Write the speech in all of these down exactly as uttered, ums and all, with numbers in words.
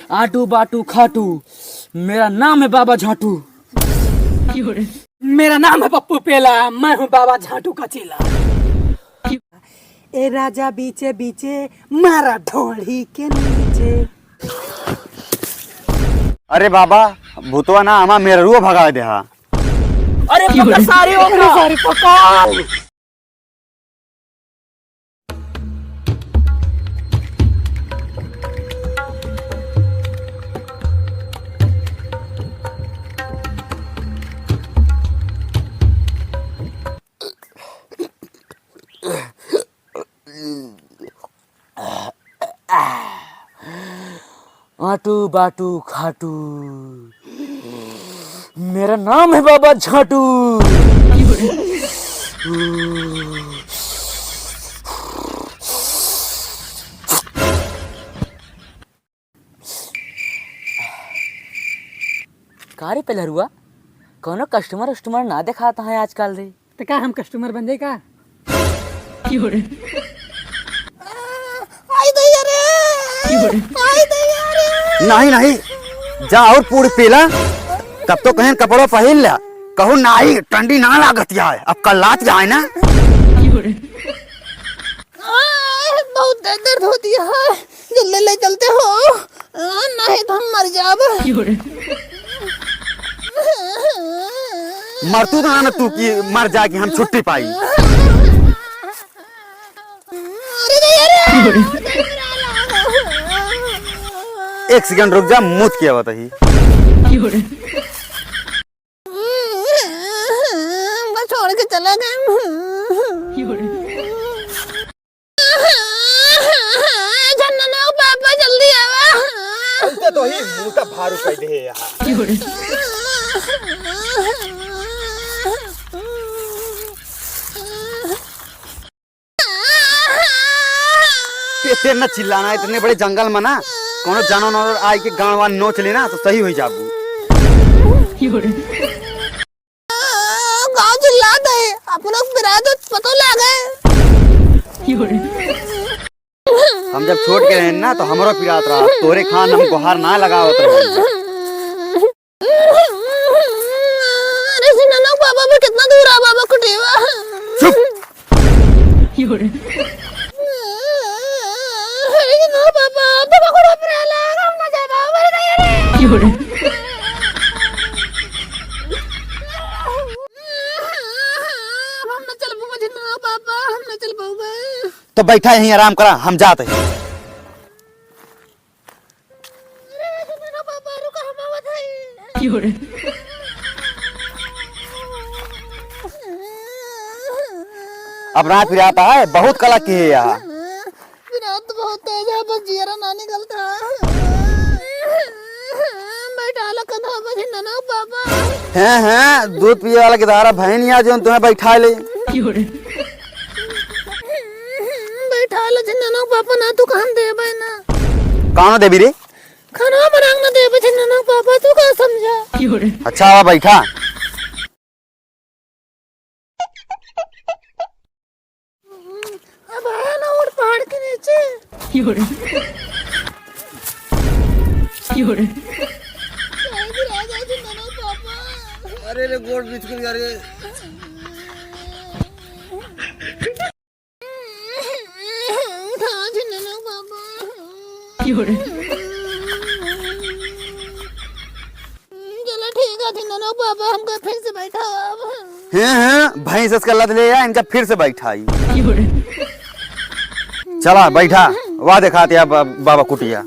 आटू बाटू खाटू, मेरा नाम है बाबा झाटू। मेरा नाम है पप्पू पेला, मैं हूँ बाबा झाटू का चेला। ए राजा बीचे बीचे, मारा ढोढ़ी के नीचे। अरे बाबा, भूतवा ना हमा मेहरुआ भगाए देहा। अरे पकड़ सारे, ओकरा सारे पकड़। आटू बाटू खाटू, मेरा नाम है बाबा झाटू। का रे पेलहरुआ, कौनो customer वस्टमर ना देखात है आजकल रे? त का हम customer बन जाई का? आई दैया रे! आई दैया रे! नहीं, नहीं, जा और पूरी पीला, तब तो कहेन कपड़ा पहिर ल्या, कहू नाई ठंडी ना लागत जाए, अब कल लात जाए ना। आह, बहुत दर्द होती है, जल्दी ले चलते हो। आह, नहीं तो हम मर जाब। मरतू तो ना, ना तू कि मर जा कि हम छुट्टी पाई। अरे रे, अरे। एक second रुक जा, मुत किया बताई। बस छोड़ के चला गया। झन्ननो पापा जल्दी आवा। ऐसे तो ही मुंह का भारू कर दे यहाँ। ते, ते न चिल्लाना, इतने बड़े जंगल में ना कोनो जानवर आई के गाँव वान नोच लेना तो सही हो जाबू। गाँव चिल्लात है, अपना पिरात पतो लागे। हम जब छोट के रहन ना तो हमरो पिरात रहा, तोरे खान हम गोहार ना लगावत रहे। अरे सुना ना बाबा, भी कितना दूर है बाबा कुटिया। चुप। अरे ना बाबा, बाबा को डर रहा, हम ना जाए बाबा, अरे नहीं, अरे। हम ना चल पाऊंगा, जिन्ना बाबा, हम ना चल पाऊंगा। तो बैठा यहीं आराम करा, हम जात ही। अरे, रुको ना बाबा, रुको, हम आवत हई। अब ना पिरात है, बहुत कला की है यहाँ। पिरात बहुत तेज है, बस जियरा ना निकलता। बैठा लो कंधा पर, हिन्ना ना बाबा। हैं, हैं, दूध पिए वाला गिदारा भैन या जोन तुम्हें बैठा ले। बैठा लो, जिन्ना ना बाबा, ना तू कहन देबे ना। कौन देवी रे? खाना बनाना दे बजे ननक बाबा, तू का समझा? अच्छा, आवा बैठा। अब आया ना उठ पहाड़ के नीचे। राजा जी, ननक बाबा। अरे रे, गोड़ बिचकुल गया रे। उठा, झिन्नू बाबा। चलो ठीक है, झिन्नू बाबा, हमका फिर से बैठाओ अब। हैं, हैं, भैंस इसका लद ले आ, इनका फिर से बैठाई। चला, बैठा, वाह देखाते अब बाबा कुटिया।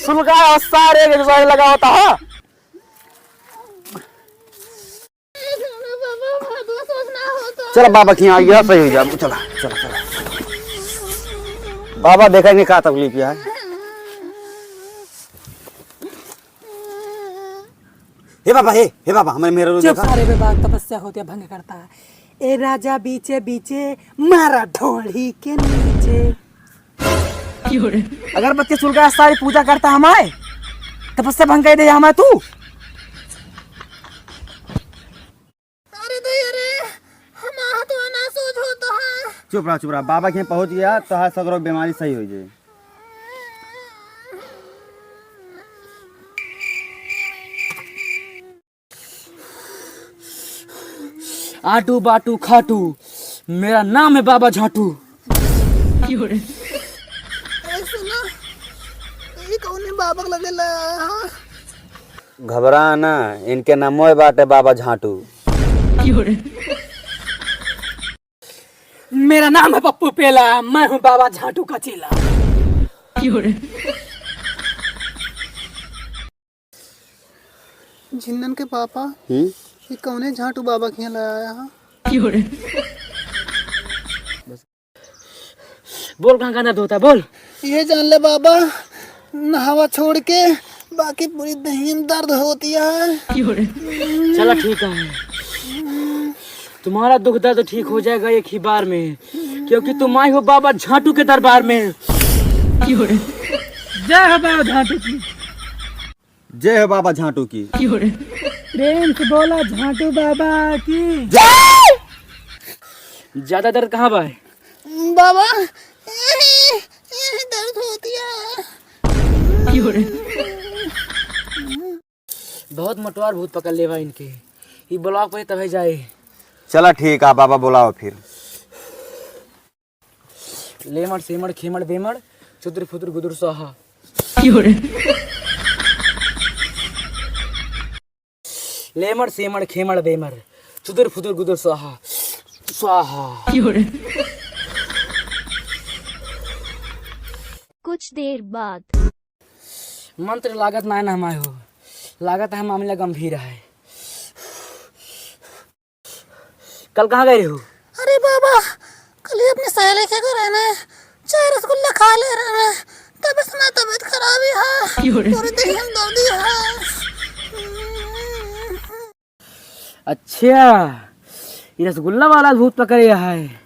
सुन का सारे के जो लगा होता है। चला बाबा के यहाँ आ गया, सही हो जाबू। चला, चला, चला। बाबा देखा नहीं का तकलीफ है। हे बाबा, हे, हे बाबा, हमरे मेहरारू चुप देखा। सारे बेबाक तपस्या होती है, भंग करता है। ए राजा बीचे बीचे मारा ढोढ़ी के नीचे। अगरबत्ती सुलगा सारी पूजा करता हमारे, तपस्या भंग कर दे हमारे तू। अरे दे, अरे, हम आहत हो ना सोच हो तो हाँ। चुप रहा, चुप रहा, बाबा के यहाँ पहुँच गया तो हाँ सगरो बीमारी सही हो जाए। आटू बाटू खाटू, मेरा नाम है बाबा झाटू। ए, सुना, ई कौने बाबा के लगे लाया है? घबरा ना, इनके नामो है बाटे बाबा झाटू। मेरा नाम है पप्पू पेला, मैं हूँ बाबा झाटू का चेला। झिन्नन के पापा, हम्म? ये कौने झाटू बाबा के यहाँ ले आया है? बोल, कहाँ कहाँ दर्द होता है, बोल। ये जान ले बाबा, नहावा छोड़ के बाकी पूरी देहिया में दर्द होती है। चला ठीक है, तुम्हारा दुख दर्द ठीक हो जाएगा एक ही बार में, क्योंकि तुम आए हो बाबा झाटू के दरबार में। जय हो बाबा झाटू की। जय हो बाबा झाटू की। प्रेम से बोला झाटू बाबा की। ज्यादा दर्द कहाँ बा? बाबा, यही, यही दर्द होती है। बहुत मोटवार भूत पकड़ लेवा इनके। ई ब्लॉक पे तबे जाए। चला ठीक है बाबा, बुलाओ फिर। लेमड़ सेमड़ खेमड़ बेमड़, चुदुर फुदुर गुदुर स्वाहा। लेमड़ सेमड़ खेमड़ बेमड़, चुदुर फुदुर गुदुर स्वाहा, स्वाहा। कुछ देर बाद। मंत्र लागत ना, ना हमारे हो, लागत है मामला गंभीर है। कल कहाँ गए रहे हो? अरे बाबा, कल ही अपने सहेली के घर है ना, चार रसगुल्ला खा ले रहे हैं, तब इतना तबीयत खराब ही है, क्यों रे? पूरे दिन हम दर्दी है। अच्छा, ये रसगुल्ला वाला भूत पकड़े है।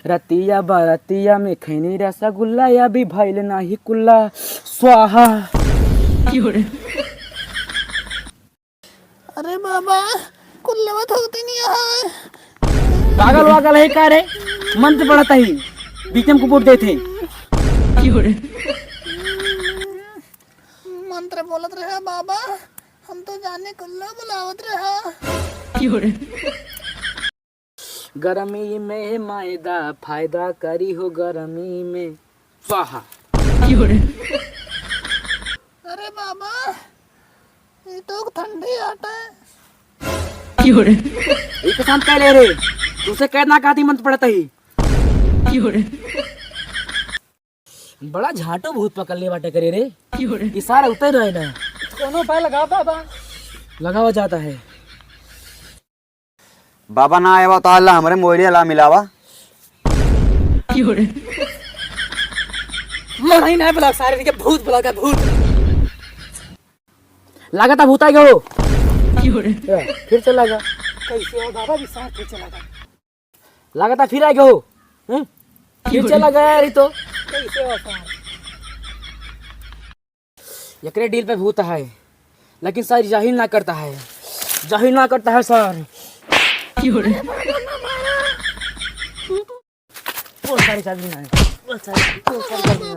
रतिया बरतिया में खैनी रसगुल्ला, या भी भइल नाही कुल्ला, स्वाहा। अरे बाबा, कुल्लवा थूकती नहीं है। पागल वागल है का रे? मंत्र पढ़ता ही, बीच में कुपुट देते। मंत्र बोलत रहे बाबा, हम तो जाने कुल्ला बुलावत रहा। गर्मी में मैदा फायदा करी हो गर्मी में। स्वाहा। अरे बाबा, ये तो ठंडी आटा है। ये के साथ कह ले रे, तुसे कहना कहती मंत्र पढ़ता ही। बड़ा झाटो भूत पकड़ ले बाटे करे रे। ई सारा उतर रहे ना। कोनो उपाय लगावा बाबा। लगावा जाता है। बाबा ना आया तो अल्लाह हमरे मोड़िया ला मिलावा। मरई ना बुला सारे के भूत बुला का भूत। लागता भूत आ गयो। फिर चला गया। कैसे हो बाबा विश्वास फिर चला गया। लागता फिर आ गयो। हम्म? फिर चला गया यार, ये तो। कैसे हो सार? एकरे डील पे भूत है, लेकिन सर जाहिल ना करता है, जाहिल ना करता है सर। बोल सारी चाबी ना है। बोल सारी, बोल सारी चाबी ना है।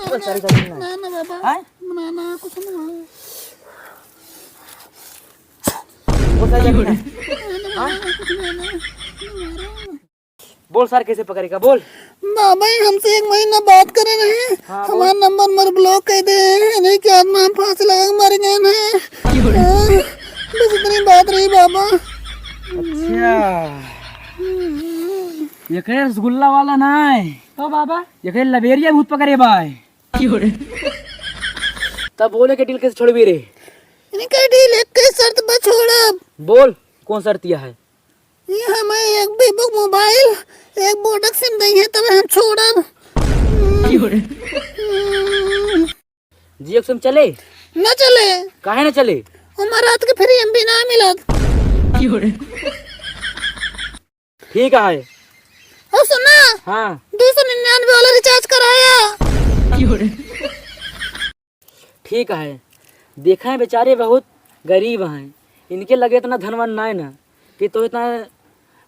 बोल सारी चाबी ना है। ना, ना बाबा। हैं? ना, ना, कुछ नहीं है। बोल सारी चाबी ना है। हैं? बोल सर, कैसे पकड़ेगा, बोल। बाबा, ये हमसे एक महीना बात करे रहे। हाँ, बोल। हमारा नंबर मर ब्लॉक कर दे। इन्हीं के आत्मा हम फांसी लगा के मर गए हैं। हाँ, बस इतनी बात रही बाबा। अच्छा, ये कहे रसगुल्ला वाला ना है। तो बाबा? ये कहे लबेरिया भूत पकड़े बा है। तब बोले के डील कैसे छोड़बी रे? इनके डील एक के शर्त पर छोड़ब। बोल, कौन शर्तिया है? ये हमें एक Vivo मोबाइल, एक Vodaphone सिम दई है, तब हम छोड़ब। Jio सिम चले? न चले। काहे न चले? हमार रात के फ्री एमबी ना मिलत। ठीक है। और सुना, हाँ। दो सौ निन्यानवे वाला रिचार्ज कराया। ठीक है। देखा है, बेचारे बहुत गरीब हैं, इनके लगे इतना धनवान ना है ना कि तो इतना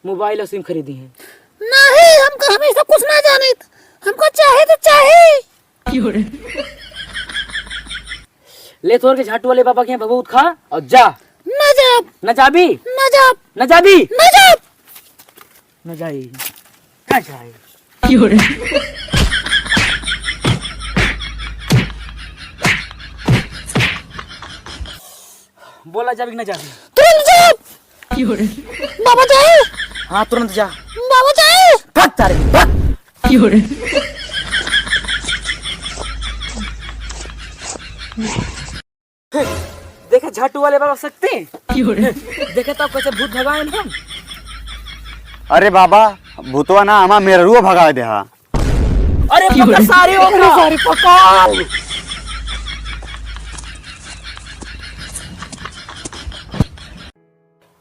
मोबाइल और सिम खरीदी हैं। नहीं, हमको, हम ऐसा कुछ ना जानित, हमको चाहे तो चाहे। ले तोर के झाटू वाले बाबा के यहाँ भभूत खा और जा। ना जाब। ना जाबी? ना जाब। ना जाबी? ना जाब। ना जाई। ना जाई। बोला जाबी कि ना जाबी? तुरंत जाब। बाबा जाए। हाँ, तुरंत जा। बाबा जाए। भाग तारे, भाग। देखे झाटू वाले बाबा शक्ति। देखे तो कैसे भूत भगाए हम। अरे बाबा, भूतवा ना हमार मेहरुआ भगा दे हा। अरे पकड़ सारे हो, अरे सारे पकड़।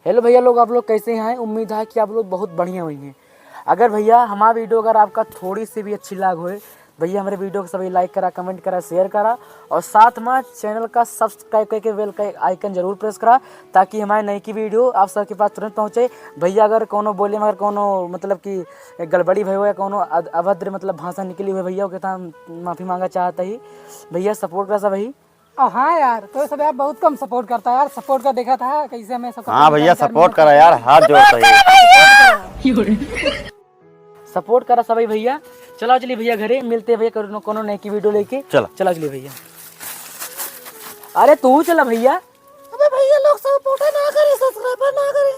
हेलो भैया लोग, आप लोग कैसे हैं? उम्मीद है कि आप लोग बहुत बढ़िया होइहैं। अगर भैया हमार वीडियो अगर आपका थोड़ी सी भी अच्छी लाग होए, भैया हमारे वीडियो को सभी लाइक करा, कमेंट करा, शेयर करा और साथ में चैनल का सब्सक्राइब करके बेल का आइकन जरूर प्रेस करा, ताकि हमारे नई की वीडियो आप सबके पास तुरंत पहुँचे। भैया अगर कोनो बोले में अगर कोनो मतलब कि गड़बड़ी भई हो या कोनो अद-, अभद्र मतलब भाषा निकली हुई भैया, ओके तो हम माफी मांगा चाहता ही। भैया सपोर्ट करा सब ही। ओ हाँ यार, तो ये सब यार बहुत कम सपोर्ट करता है यार। सपोर्ट का देखा था कैसे हमें सब हाँ भैया, सपोर्ट करा यार, हाथ जोड़ता है। सपोर्ट करा सभी भैया। चला चली भैया घरे, मिलते हैं भैया कोनो, कोनो नई की वीडियो लेके। चला। चला चली भैया। अरे तू चला भैया। अबे भैया लोग सपोर्ट ना करे, सब्सक्राइबर ना करे।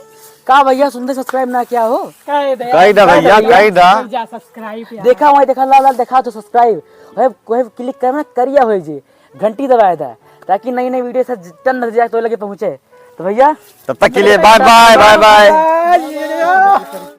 का भैया सुनते सब्सक्राइब ना किया हो? कह दे। कह दे भैया, कह दे। जा सब्सक्राइब यार। देखा वहीं देखा लाल लाल देखा तो सब्सक्राइब। वहीं, वहीं क्लिक करना करिया हो जी। घंटी दबाए दा, ताकि नई नई वीडियो से टन नजर जाए तो लगे पहुँचे। तो भैया तब तक के लिए बाय बाय, बाय बाय।